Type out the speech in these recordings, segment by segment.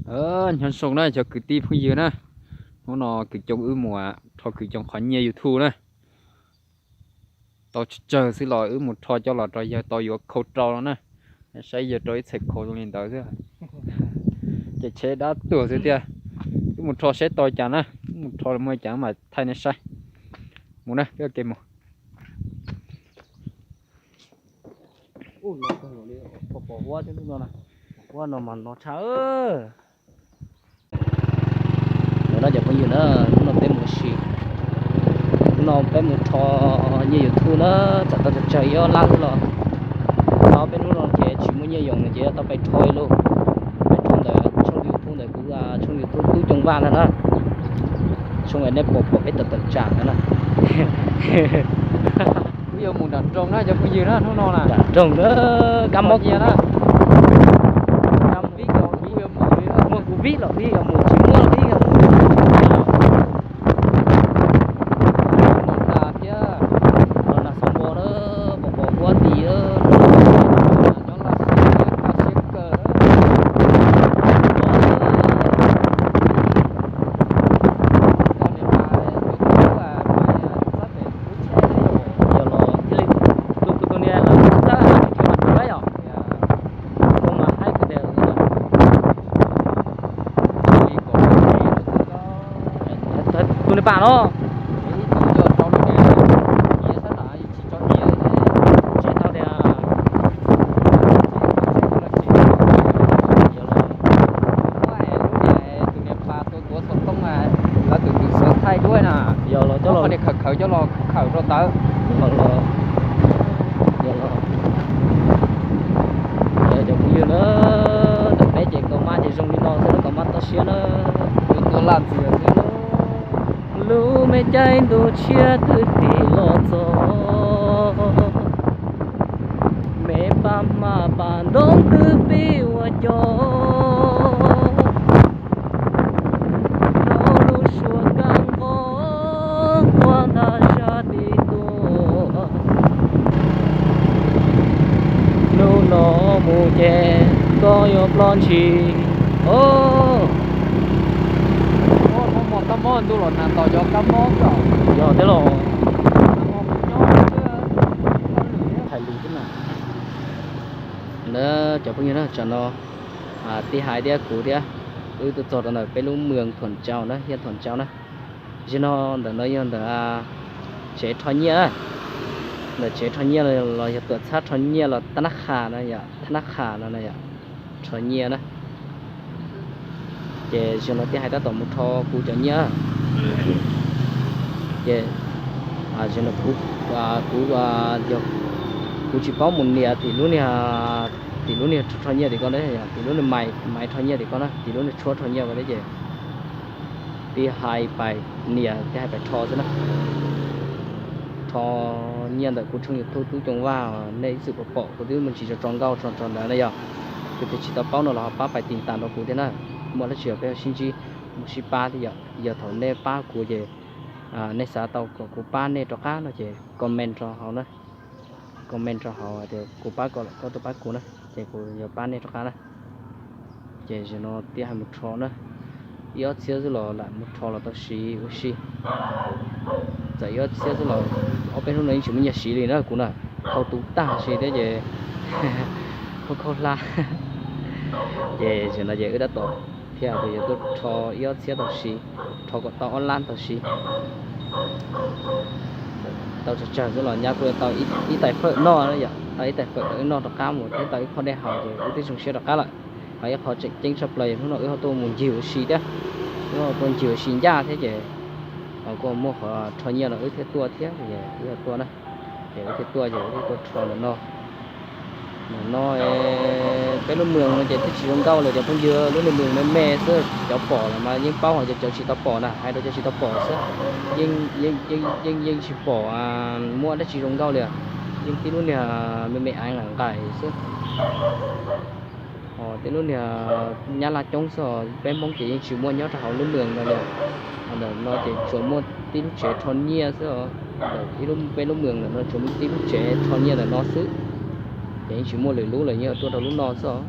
Nyob zoo na cov kwv tij phooj ywg na, hnub no kwv Coob wb mus rho kwv Coob qhov nyiaj YouTube na. Tau tsawg tsawg xwb los wb mus rho coj los rau yawg tau yuav khau rau no na. Saib yawg rau ib txhais khau zoo li ntawd xwb. Ces tsheb dab tuag xwb tiag. Wb mus rho saib tau cas na, wb mus rho muaj cas mas thaij nej saib. Mus na, peb ua ke mus. Pom huab no mas no tshaj. Ua no cov phooj ywg na, hnub no peb mus ua si, hnub no peb mus rho nyiaj YouTube na, tsam tau tsawg tsawg ib ob lab xwb los no, peb hnub no ces tsis muaj nyiaj yoos no ces yuav tau pais rho ib lub, pais rho ntawm tshooj YouTube ntawm kuv tshooj YouTube Tub Coo Vaj ntag na, tshooj nej pom pom peb tawm tawm tsam ntawd na. Wb yuav mus nram nroog na cov phooj ywg na, hnub no na. Nram nroog na, kab mob nyiaj na. Muaj kuv vib los vib, mus tsis muaj los vib. Los nag xob npo na, pom pom huab tis nyob laj siab kawg. Yog los thiaj li tus tus niag lawv txawj hais tias mas tus lawm yom. Tus mas haib tus niag, tus niag pam no. Tsis tau tias tus niag pam tua tuav xov tooj, lawv tus tus xov thaij duab na. Yog los coj los khawm khawm coj los khawm rau ntawd. Yog los, cov phooj ywg na, ntawm peb ces kaus mab ces zoo li no xwb, kaus mab toj siab na. Tus tua laj ntxias xwb. Lub me caij ntuj tshiab twb tig los txog, me pab hmab pab ntoo twb pib ua cov, rau lub suab kaj nqo quaj ntag sab tim tuaj. Hnub no mus ces koj yuav ploj ntshis. Yog thiab los. Hais lus xwb na. Cov phooj ywg na, tsam no tij Hais thiab kuv thiab wb tuaj txog rau ntawm peb lub moos Thuam Tsau na, Hiab Thuam Tsau na. Zaum no ntawm no yog ntawm tsev rho nyiaj, ntawm tsev rho nyiaj los yog tuam txhab rho nyiaj los tab nab qha no yom, thab nab qha no na yom, rho nyiaj na. Ces zaum no tij Hais tab tom mus rho kuv cov nyiaj. Ces zaum no kuv, kuv, kuv tsis paub mus nias tim lub niag, tim lub niag rho nyiaj tim ko, tim lub niag maiv, maiv rho nyiaj tim ko na, tim lub niag tshuab rho nyiaj ko thiab ces tij Hais pais nias, tij Hais pais rho xwb na. Rho nyiaj ntawm kuv tshooj YouTube Tub Coo Vaj, nej ib txwm pom pom kuv twb mus ntsis tso tso nkauj tso tso ntawd na yog. Tus twg tsis tau paub no los ho pab pais tiv tas rau kuv thiab na. Muaj dab tsi los peb ho sib ntsib, mus sib pab thiab yom. Yog thaum nej pab kuv ces nej xav tau kom kuv pab nej rov qab no ces comment rau hauv na. Comment rau hauv tias kuv pab koj, koj tuaj pab kuv na, ces kuv yuav pab nej rov qab na. Ces zaum no tij Hais mus rho na, ib ob txhiab xwb los lam mus rho los tau siv ua si. Txawm ib ob txhiab xwb los ob peb hnub no yeej tsis muaj nyiaj siv li na kuv na, khau tu tag siv thiab ces khau khau hla. Ces zaum no ces wb tab tom thiaj tias yuav tuaj rho ib ob txhiab tau siv, rho kom tau ob lab tau siv. Tau tsawg tsawg xwb los nyab kuj yuav tau ib tais fawm noj yom, tau ib tais fawm kom wb noj rov qab mus thiab tau ib qho dej haus ces wb twb zoo siab rov qab lawm. Ho ib qho tseem ceeb tshaj plaws yog hnub no wb ho tuaj mus ncig ua si thiab, wb ho tuaj ncig ua si ncaj thiab ces ho kuj muaj qhov rho nyiaj los wb thiaj tuaj thiab, wb ho tuaj na. Ces wb thiaj tuaj ces wb thiaj tuaj rho ntawm no. Ntawm no peb lub moos no ces twb tsis zoo nkauj lawm cov phooj ywg, lub niag moos me me xwb, cov pom los mas yeej paub, ho cov tsis tau pom na hais rau cov tsis tau pom xwb. Yeej, yeej, yeej tsis pom muaj dab tsi zoo nkauj li, yeej tib lub niag me me aiv nqaim nqaim xwb. Ho tib lub niag nyab laj coob xwb, peb Hmoob ces yeej tsis muaj nyob rau hauv lub moos no li. Ntawm no ces tsuas muaj tib lub tsev rho nyiaj xwb os. Ntawm peb lub moos ntawm no tsuas muaj tib lub tsev rho nyiaj ntawm no xwb, ces yeej tsis muaj lwm lub lawm, yeej tuaj rau lub no xwb os.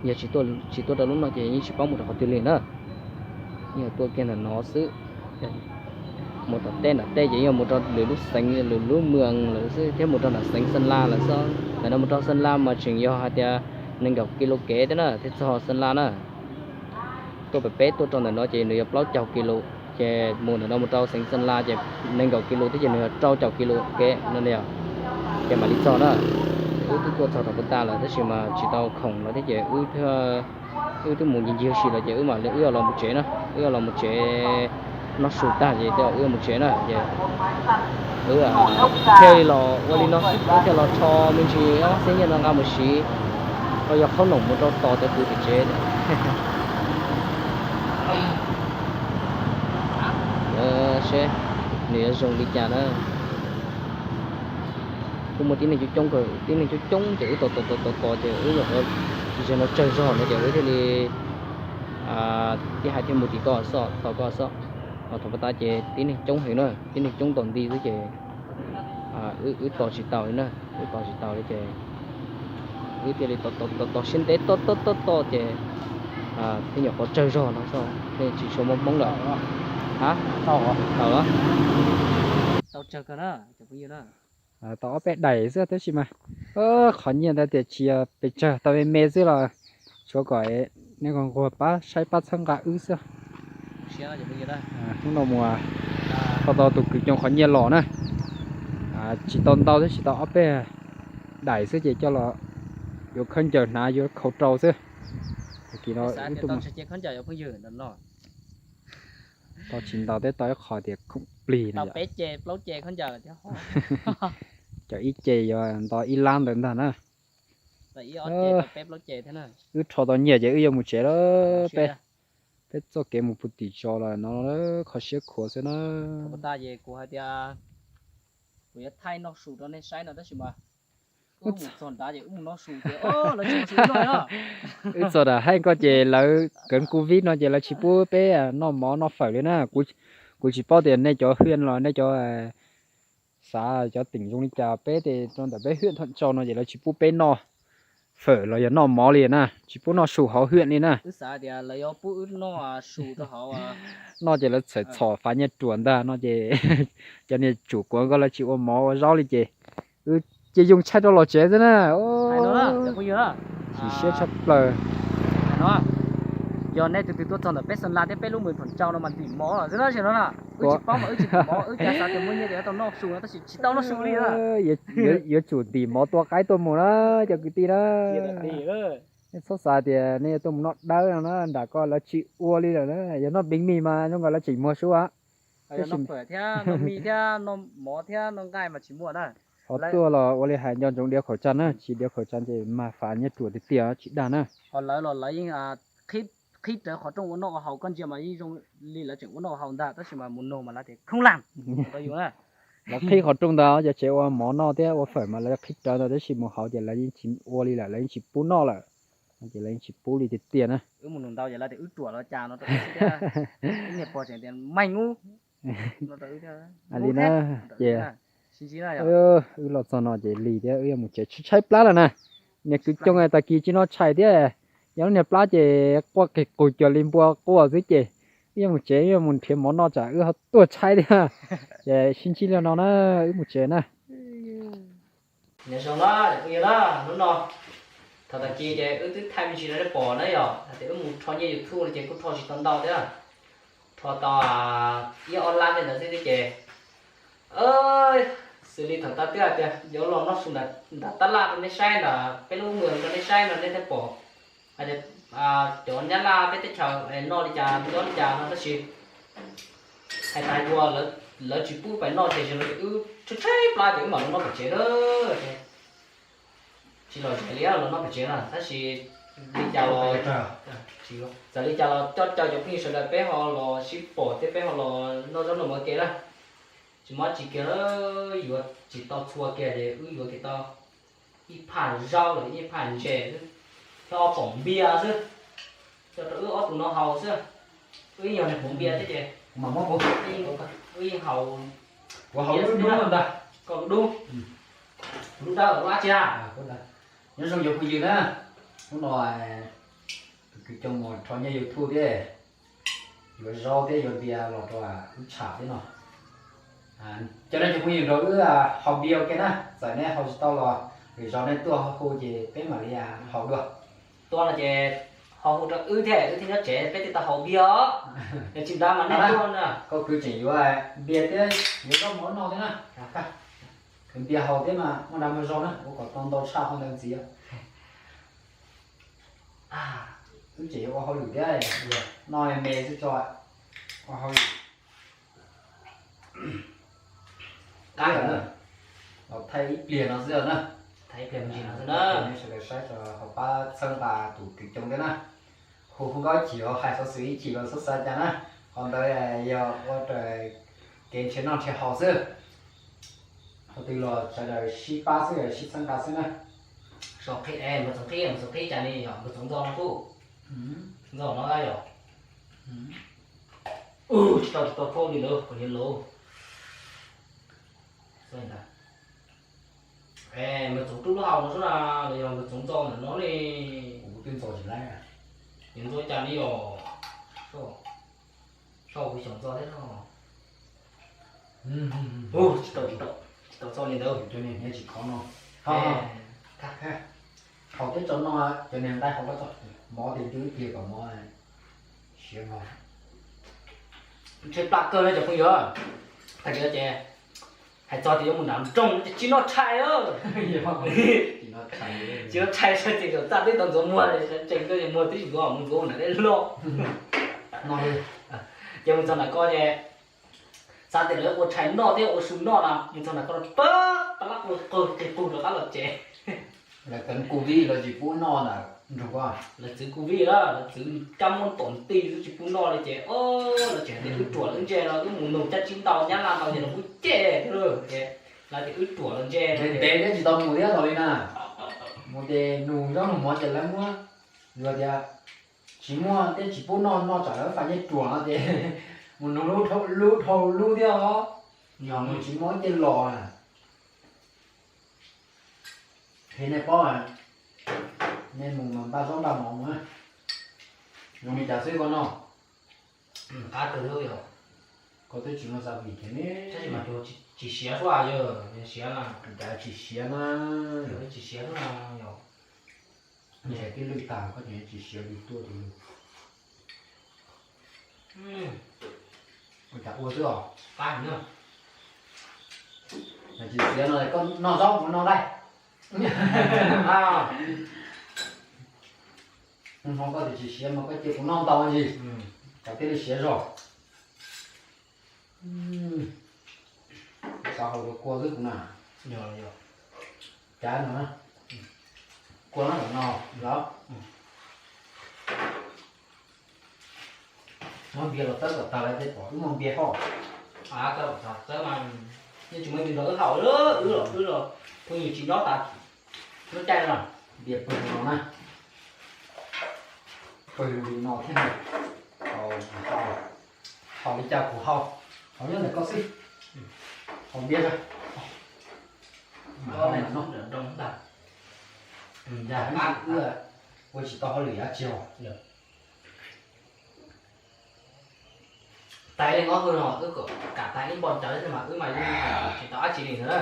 Yog tsis tuaj rau lub no ces yeej tsis paub mus rau qhov twg li na. Yeej tuaj kiag ntawm no xwb. Mus tom tej nram tej ces yeej mus rau lwm lub xeev lwm lub moos lawm xwb thiab mus rau nram xeev Xeeb Las lawm xwb. Ntawm no mus rau Xeeb Las mas tseem yog hais tias nees nkaum kis lus kev thiab na thiaj txog Xeeb Las na. Tuaj pem peb tuaj rau ntawm no ces nws yog plaub caug kis lus, ces mus ntawm no mus rau xeev Xeeb Las ces nees nkaum kis lus thiab ces nws yog rau caum kis lus kev no yog, ces mam li txog na. Wb twb tuaj txog rau puag ta lawm tab sis mas tsis tau khoom los thiab ces wb twb mus ncig ncig si lawm ces wb mam li wb los mus tsev na, wb los mus tsev noj su tag ces wb mus tsev na ces wb thiaj li los ua li no xwb, wb thiaj los rho me ntsis ob xeeb nyiaj no nqa mus siv, rau yog qhaub noom mus rau tos cov kwv tim tsev seb nws yuav zoo li cas na. Kuj muaj tib neeg coob coob kawg, tib neeg coob coob ces wb tos tos tos tos ces wb nyuam qhuav ze no tsawg zog no ces wb thiaj li tib hais thiaj mus tim koj xwb, tos koj xwb. Ho thaum pab tab ces tib neeg coob heev na, tib neeg coob ntom nti xwb ces wb tos tsis taus li na, wb tos tsis taus li ces wb thiaj li tos tos tos siab ntev tos tos tos tos ces thiaj nyuam qhuav tsawg zog no xwb, thiaj tsis tshua muaj hmoob lawm. Ha, tau, tau tsawg kawg na, cov phooj ywg na. Tau ob peb daim xwb tab sis mas qhov nyiaj ntawd tias tsis yog pes tsawg, tau me me xwb los tshuav kom nej nquag pab saib pab txhawb nqa wb xwb. Hnub no mus tau tau tus kwv Coo qhov nyiaj los na, tsis tau ntau thiab, tsis tau ob peb daim xwb ces coj los yuav khaub ncaws hnav yuav khau rau xwb. Tag kis no wb tuaj mus tau tsis ntau thiab, tau ib qho tias khoom plig no, cov ib ce yuav nto ib lab ntawd ntag na. Wb rho tau nyiaj ces wb yuav mus tsev lawm, peb txoj kev mus puag tim zos lawm no, kho siab khuav xwb na. Kuv yuav thaij noj su rau nej saib no tab sis mas wb mus txog nrad ces wb mus noj su ces lawv tsis ua su no. Wb txog nram haij ko ces lawv kawv covid no ces lawv tsis pub peb noj mov noj fawm li na. Kuv tsis paub tias nej cov hwj los nej cov xav cov teem zoo li cas, peb ces rau ntawm peb hwj thaj tsau no ces lawv tsis pub peb noj fawm los yog noj mov li na, tsis pub noj su hauv hwj li na. Noj ces lawv txhawm txhom fav nyiaj ruam ntag no ces cov niag tsum kuav nkauj lawv tsis ua mov ua zaub li ces wb cia yoo tshaib rau los tsev xwb na. Chim siab tshaj plaws. Yog nej tus twg tuaj txog ntawm peb Xeeb Las thiab peb lub moos Phoom Tsau no mas ntim mov xwb na, no na. Wb tsis paub mas wb tsis ntim mov, wb cas xav tias muaj nyiaj ces yuav tau noj su no tab sis tsis tau noj su li. Yuav tsum ntim mov tua qaib tuaj mus na cov kwv tij na. Nej txhob xav tias nej yuav tuaj mus noj dawb no na, nram ko lawv tsis ua li lawm na. Yog noj npeev mis mas zoo nkaus lawv tseem muag sub. Thiab noj mis thiab noj mov thiab noj nqaij mas tsis muaj na. Ho tuaj los ua li hais nco ntsoov diav khaum tsan na, tsis diav khaum tsan ces mag fav nyiaj ruam tiag tiag tsis dag na. Ho lawv los lawv yeej qhib rawv qhov rooj ua noj ua haus, koj ntsia mas yeej zoo li lawv tseem ua noj ua haus ntag tab sis mas mus nug mas lawv tias khoob laj rau yus na. Lawv qhib qhov rooj ntawd cov tsev ua mov noj thiab ua fawm mas lawv qhib rawv ntawd tab sis mus hauv ces lawv yeej tsis ua li lawm, lawv yeej tsis pub noj lawm. Ces lawv yeej tsis pub li tiag tiag na. Wb mus nug ntau ces lawv tias wb ruam los cas no rau wb thiab. Wb niag pog tseem tias meej ub no rau wb thiab. Li na, ces wb los txog no ces lig thiab wb yuav mus tsev, tshaib plab lawm na. Niag kwv Coo tag kis tsis noj tshais thiab, yog lub niag plab ces quaj qig qus cuag li npua quaj xwb ces wb yuav mus tsev, wb yuav mus nrhiav mov noj tsam wb ho tuaj tshaib thiab. Ces sib ntsib li no na, wb mus tsev na. Nyob zoo na cov phooj ywg na, hnub no thaum tag kis ces wb twb thaij me ntsis rau nej pom na, yog hais tias wb mus rho nyiaj YouTube no ces kuj rho tsis tau ntau thiab, rho tau ib ob lab tej ntawd xwb thiab ces xws li thaum tau twb hais tias yuav los noj su ntawm tab laj rau nej saib, ntawm peb lub moos rau nej saib no nej thiaj pom hais tias cov nyab laj peb teb chaws noj li cas nyob li cas no tab sis hais tias yog lawv tsis pub pais noj ces wb tshaib tshaib plab ces wb mam los noj pem tsev na. Tsis lom zem li los noj pem tsev na tab sis li cas los, txawm li cas los coj caw cov phooj ywg sawv daws peb ho los sib pom thiab peb ho los noj zaub noj mov ua ke na. Tsis muaj dab tsi kiag, yuav tsis tau txhua kiag ces wb yuav kiag tau ib phaj zaub los ib phaj ntses xwb, thiab ob poom npias xwb, coj rau wb ob tug no haus xwb. Wb yog niag hauv npias thiab ces wb yeej haus, koj dub, lub dawb lub dab tsi na. Nyob zoo cov phooj ywg na, hnub no Kwv Coob mus rho nyiaj YouTube thiab, yuav zaub thiab yuav npias los rau wb tsham thiab no. Cov no cov phooj ywg, nrog wb haus npias ua ke na, txawm neb haus tsis tau los lwm zaus nej tuaj hu ces peb mam li haus dua. Tuaj no ces ho hu rau wb thiab, wb thiaj nyob tsev, peb thiaj tau haus npias os. Yog tsis nrog mas nej tuaj na. Koj kwv tseem yuav npias thiab yuav zaub mov no thiab na. Kwv npias haus thiab mas muaj dag muaj zog na, ua kom tau ntau tshaj qhov ntawd ntxiv. Wb tseem yuav ua hauj lwm thiab, no me xwb tso, ua hauj lwm. Qab lawm na. Los thaij ib pliag no xwb na. Thaij ib pliag me ntsis no xwb na. Sawv daws saib tso, ho pab txhawb nqa tus Kwv Coob thiab na. Hu hu nkauj ib chim, hais xov xwm ib chim los txhob xav cas na. Qhov ntawd yog ua raws kev nrhiav noj nrhiav haus xwb. Qhov twg los sawv daws sib pab xwb, sib txhawb nqa xwb na. Txoov qhib, mus txoov qhib, mus txoov qhib cas li yog mus txoov ntxo no kuj. Ntxo no yog. Tsis tau, tsis tau phauj li lawm, kom niam laus. Mus txoov rub lub hau no xwb na, los yog mus txoov ntxo ntawm no li. Kuv twb ntxo tsis laib. Yog ntxo cas li os. Sau kuv xyaum ntxo thiab no. Tsis tau, tsis tau, tsis tau txo li ntawd. Cov niag hniav tsis khov no. Haus tib tso no, cov niag nqaij haus koj tso. Mov ces ncu ib pliag kom mov siav no. Ntshe plam kawg no cov phooj ywg. Tag kis no ces hais txog tias yuav mus nram nroog no ces tsis noj tshais. Tsis noj tshais, tsis noj tshais, ces kom txaj teb tau ntxuav muag, tseem kawg muag twb tsis ntxuav, mus ntxuav nram dej loj. Ces mus txog nram ko ces xav tias lawv ua tshais noj thiab ua su noj na, mus txog nram ko pab pab lab ua qawg qig qug rov qab los tsev. Lawv txwv covid los tsis pub noj ntawm nroog ko. Lawv txwv covid na, lawv txwv kab mob tom nti xwb tsis pub noj li ces, o, lawv tseem hais tias wb ruam lawv ntse no, wb mus nug caj tsib ntau nyab laj ntau ces lawv kuj cem thiab lauj, ces lawv tias wb ruam lawv ntse no. Ntev ntev thiab tsis tau mus thiab thaum li na. Mus ces nug zaub nug mov ces lawv muab, yog tias tsis muaj thiab tsis pub noj, noj tsam lawv fais nyiaj ruam no ces mus nug lub dhau, lub dhau lub thiab os. Yog mus tsis muaj ib ce los na. Qhia nej paub, nej mus mas npaj zaub npaj mov mus, zoo li cas xwb koj noj. Qab kawg li yog. Koj twb tsis muaj xav vim kiag ne. Tab sis mas tsis siav suab yog siav na. Cas tsis siav na. Tsis siav suab na yog. Ntshe twb lwj tag koj tseem tsis siav li tuaj tus lwj. Ua cas ua xwb os. Qab heev na. Tsis siav no koj noj zaub kuv noj nqaij. Hnov koj tias tsis siav mas koj cia kuv noj ntau ntsis, kom thiaj li siav zog. Xav haus rau kua xwb kuv na. Cav no, kua no los no los. Muab npias los txawb kom tag lawv thiaj pom wb muaj npias hoj. Txawb mas yeej tsis muaj npias nrog wb haus, wb los, wb los phooj ywg tsis nyob tas lub caij no. Npias pawg lug no na. Pawg lug li no thiab, haus, haus li cas kuv haus, haus nyob ntawm koj xwb. Haus npias. Ua tsis tau hauj lwm dab tsi os. Tais li ngob hwj no wb kom kam tais ib npoj ntawd mas wb mas yeej tsis tau dab tsi li ntawd na.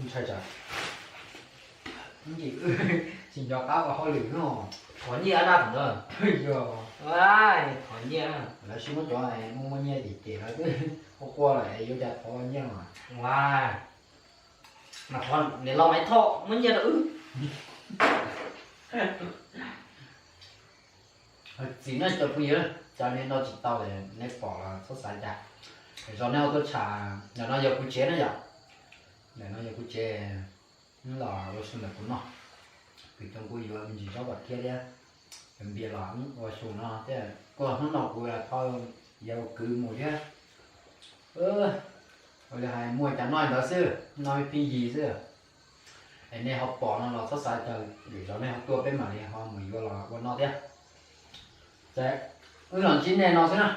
Ntshai tsam tsis nco qab ua hauj lwm no. Thov nyiaj na tus ntawd. Yog. Thov nyiaj. Lawv sib muab cov muaj muaj nyiaj cem cem lawv twb ua qua lawm yuav cas thov nyiaj mas. Mas thov niam laus Maiv Thoj muab nyiaj rau wb. Txiv no cov phooj ywg, cov neb noj tsis tau neb pom los txhob xav cas. Zos neb ho tuaj tsham, ntawm no yog kuv tsev na yom. Ntawm no yog kuv tsev, los ua su ntawm kuv noj. Kwv Coob kuj yuav me ntsis zaub kom thiab thiab, yuav npias los ua su no thiab. Kuj hnub no kuv thauj yawg kwv mus thiab. Ua li hais muaj cas noj ntawd xwb, noj pheej yig xwb. Es nej ho pom no los txhob xav cas, lwm zaus nej ho tuaj peb mam li ho mus yuav los ua noj thiab. Ces wb los ntsib nej no xwb na.